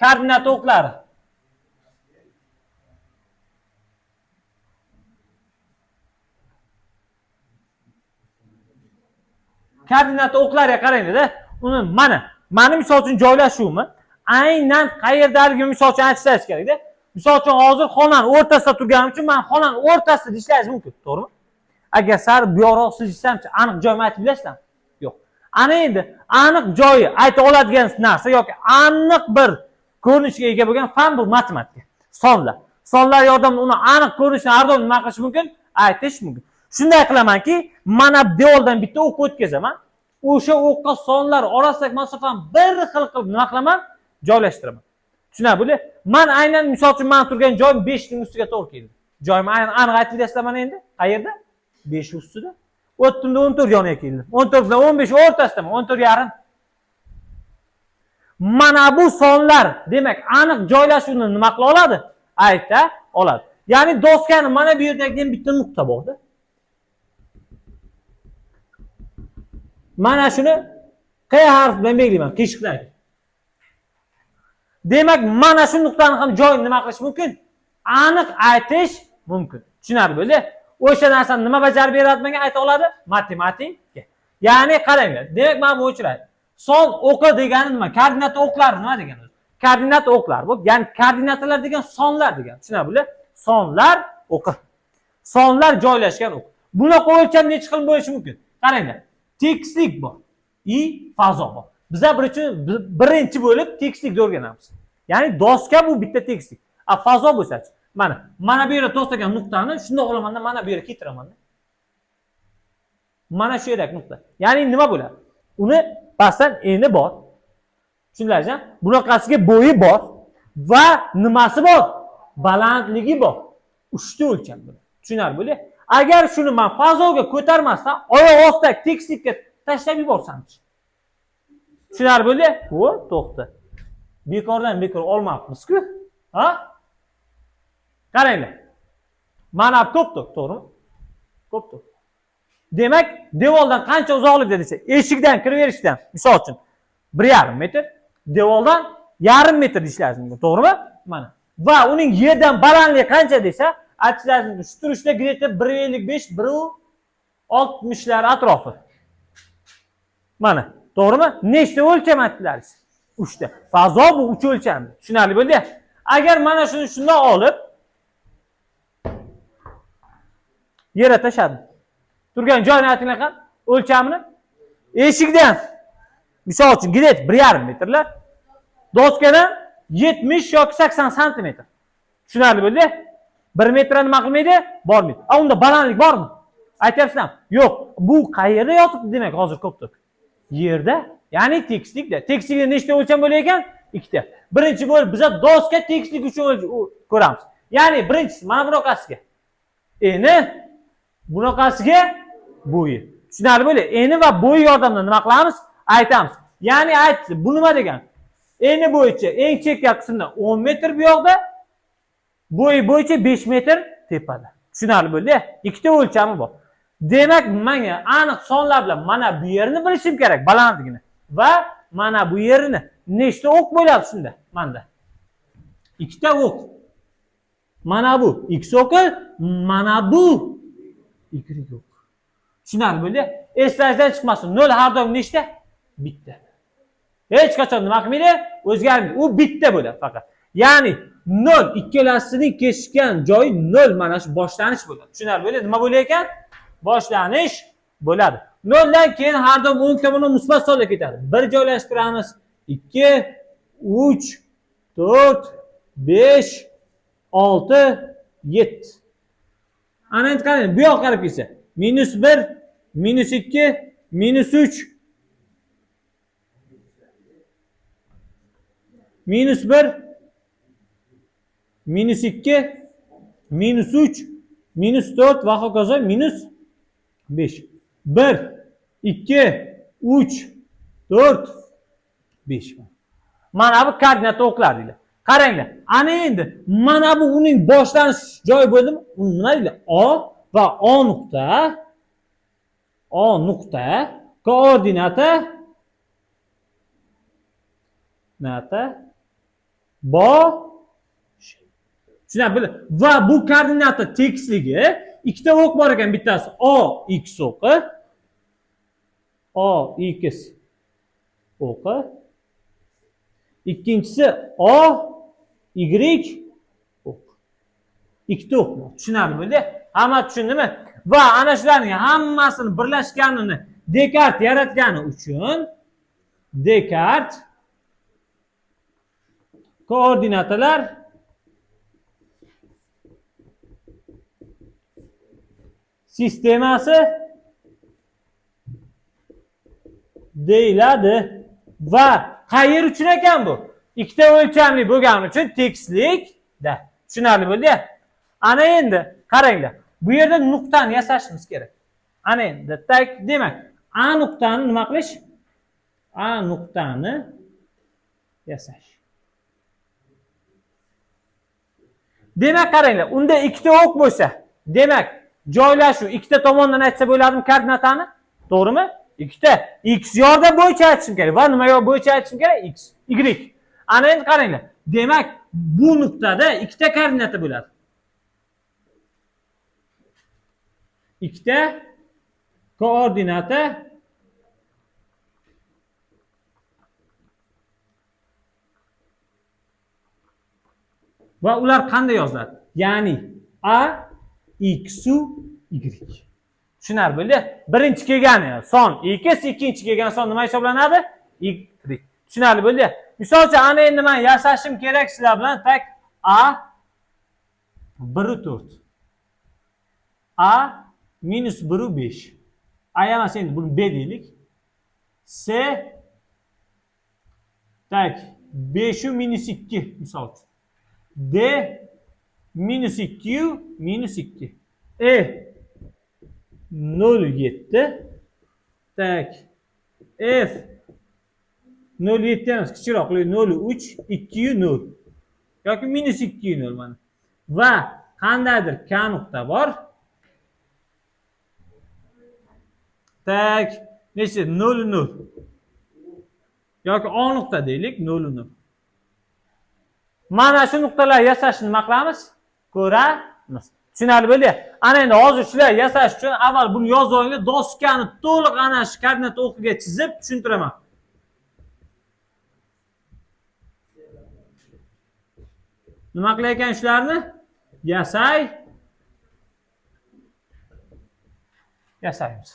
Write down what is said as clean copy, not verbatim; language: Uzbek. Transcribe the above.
Koordinata o'qlari. Koordinata o'qlariga qaranglar-da. Uni mana misol uchun joylashuvmi? Aynan qayerdaligini misol uchun aytishingiz kerak-da. Misol uchun hozir xonani o'rtasida turganim uchun men xonani o'rtasida deyishingiz mumkin, to'g'rimi? Agar sal bu yoqroq silishsamchi, aniq joyini aytib bilasizmi? Yo'q. Ana endi aniq joyi ayta oladigan narsa yoki aniq bir ko'rinishga ega bo'lgan fan bu matematika. Sonlar. Sonlar yordamida uni aniq ko'rinishini har doim nima qilish mumkin? Aytish mumkin. Shunday qilamanki, mana bu devordan bitta o'q o'tkazaman. O'sha o'qqa sonlar orasidagi masofani bir xil qilib nima qilaman? Joylashtiraman. Tushunarli? Men aynan misol uchun men turgan joyim 5 ning ustiga to'g'ri keldi. Joyim aynan aniq aytib berasizlar mana endi. Qayerda? 5 ustida. O'tdimda 14 yoniga keldim. 14 bilan 15 o'rtasidaman. 14.5. Mana bu sonlar demak aniq joylashuvni nima qila oladi? Ayta oladi. Ya'ni doskani mana bu yerdagi ham bitta nuqta borda. Mana shuni Q harfi bilan belgilayman, qiyshiqdagi. Demak, mana shu nuqtani ham joyini nima qilish mumkin? Aniq aytish mumkin. Tushunarli bo'ldi? O'sha narsani nima bajarib beradi menga ayta oladi? Matematika. Ya'ni qaranglar, demak mana bu o'chiradi. Son o'qi degani nima? Koordinata o'qlari nima degani? Koordinata o'qlar bu, ya'ni koordinatalar degan sonlar degani. Tushunarli? Sonlar o'qi. Sonlar joylashgan o'q. Bunaqa o'lcham necha xil bo'lishi mumkin? Qaranglar. Tekislik bor, i fazo bor. Bizlar birinchi bo'lib tekislikni o'rganamiz. Ya'ni doska bu bitta tekislik. A fazo bo'lsa-chi? Mana bu yerda to'xtagan nuqtani shundoq olaman-da, mana bu yerga keltiraman. Mana shu yerdagi nuqta. Ya'ni nima bo'ladi? Uni pastdan eni bor. Tushundingizmi? Bunaqasiga bo'yi bor va nimasi bor? Balandligi bor. 3 ta o'lcham bo'ladi. Tushunarli bo'ldi? Agar shuni men fazoga ko'tarmasam, oyoq ostidagi tekislikka tashlab yuborsamchi? Tushunarli bo'ldi? Bu to'xta. Bekordan bekor olmabmiz-ku. Ha? Qaranglar. Mana ko'p to'q, to'g'rimi? Ko'p to'q. Demak, devordan qancha uzoqlikda desa, eshikdan kiraverishdan, misol uchun 1.5 metr, devordan 0.5 metr deyishlaringiz mumkin, to'g'rimi? Mana. Va uning yerdan balandligi qancha desa, aytishlaringiz mumkin. Shu turishda где-то 1.55, 1.60lar atrofi. Mana, to'g'rimi? Nechta o'lcham aytdilaringiz? 3 ta. Fazo bu 3 o'lchamli. Tushunarli bo'ldi? Agar mana shuni shundan olib yere tashladim. Turgan joyini aytinglar qani? O'lchamini. Eshikdan misol uchun где-то 1.5 metrlar. Doskadan 70 yoki 80 santimetr. Tushunarli bo'ldi? 1 metrni nima qilmaydi? Bormaydi. A unda balandlik bormi? Aytyapsizmi? Yo'q. Bu qayerda yotibdi demak hozir ko'ptok? Yerda, ya'ni tekislikda. Tekislikda nechta o'lcham bo'lar ekan? 2 ta. Birinchi bo'lib biza doska tekislik uchun ko'ramiz. Ya'ni birinchisi mana bunaqasiga. Eni bunaqasiga bo'yi. Tushunarli bo'ldi? Eni va bo'yi yordamida nima qilamiz? Aytamiz. Ya'ni aytdi, bu nima degan? Eni bo'yicha eng chekka qismda 10 metr bu yoqda, bo'yi bo'yicha 5 metr tepada. Tushunarli bo'ldi? 2 ta o'lchami bor. Demak, menga aniq sonlar bilan mana bu yerini bilishim kerak, balandligini va mana bu yerini. Nechta o'q bo'ladi shunda? Menda 2 ta o'q. Mana bu x o'qi, mana bu y o'q. Tushunarli bo'ldi? Eslaringizdan chiqmasin. 0 har doim nechta? Bitta. Hech qachon nima qilmaydi? O'zgarmaydi. U bitta bo'ladi faqat. Ya'ni 0 ikkalasining kesishgan joyi 0 mana shu boshlanish bo'ladi. Tushunarli bo'ldi? Nima bo'lar ekan? Boshlanish bo'ladi. 0 dan keyin har doim o'ng tomondan musbat sonlar ketadi. 1 joylashtiramiz. 2, 3, 4, 5, 6, 7. Ana endi qarang, bu yoqqa qarab kelsa, -1, -2, -3, -1, -2, -3, -4 va hokazo -5. 1, 2, 3, 4, 5. Mana bu koordinata o'qlar deyiladi. Qaranglar, ana endi mana bu uning boshlanish joyi bo'ldimi? Uni nima deyiladi? O va O nuqta, O nuqta koordinata nata Boshi. Tushunarli? Va bu koordinata tekisligi ikkita o'q bor ekan, bittasi O X o'qi, O X o'qi, ikkinchisi O Y o'q. Ikkita o'q bor. Tushunarli bo'ldi? Hamma tushundimi? Va ana shularning hammasini birlashganini Dekart yaratgani uchun Dekart koordinatalar sistemasi deyiladi. Va qayer uchun ekan bu? Ikkita o'lchamli bo'lgani uchun tekislikda. Tushunarli bo'ldi? Ana endi qaranglar. Bu yerda nuqtani yasashimiz kerak. Ana endi tak, demak, A nuqtani nima qilish? A nuqtani yasash. Demak, qaranglar, unda ikkita o'q bo'lsa, demak, joylashuv ikkita tomondan aytsa bo'ladimi koordinatani? To'g'rimi? Ikkita x yorda bo'yicha aytishim kerak va nima bo'yicha aytishim kerak? X, Y. Ana endi qaranglar. Demak, bu nuqtada ikkita koordinata bo'ladi. Ikkita koordinata va ular qanday yoziladi? Ya'ni A, X u Y. Tushunarli bo'ldi? Birinchi kelgani son X, ikkinchi kelgan son nima hisoblanadi? Y. Tushunarli bo'ldi? Misol uchun, ana endi men yasashim kerak sizlar bilan tak A 1 4. A minus 1 5. A emas endi buni B deylik. C tak 5 minus 2 misol uchun. D minus 2 minus 2. E 0,7. Tak F 0,7 emas, kichikroq, 0,3, 2 0 yoki minus 2 0 mana. Va qandaydir K nuqta bor. Tak necha? 0 0 yoki O nuqta deylik, 0 0. Mana shu nuqtalar yasashni nima qilamiz? Ko'ramiz. Tushunarli bo'ldi? Ana endi hozir shular yasash uchun avval buni yozib olinglar, doskani to'liq ana shu koordinata o'qiga chizib tushuntiraman. Nima qilayotgan shularni? Yasaymiz.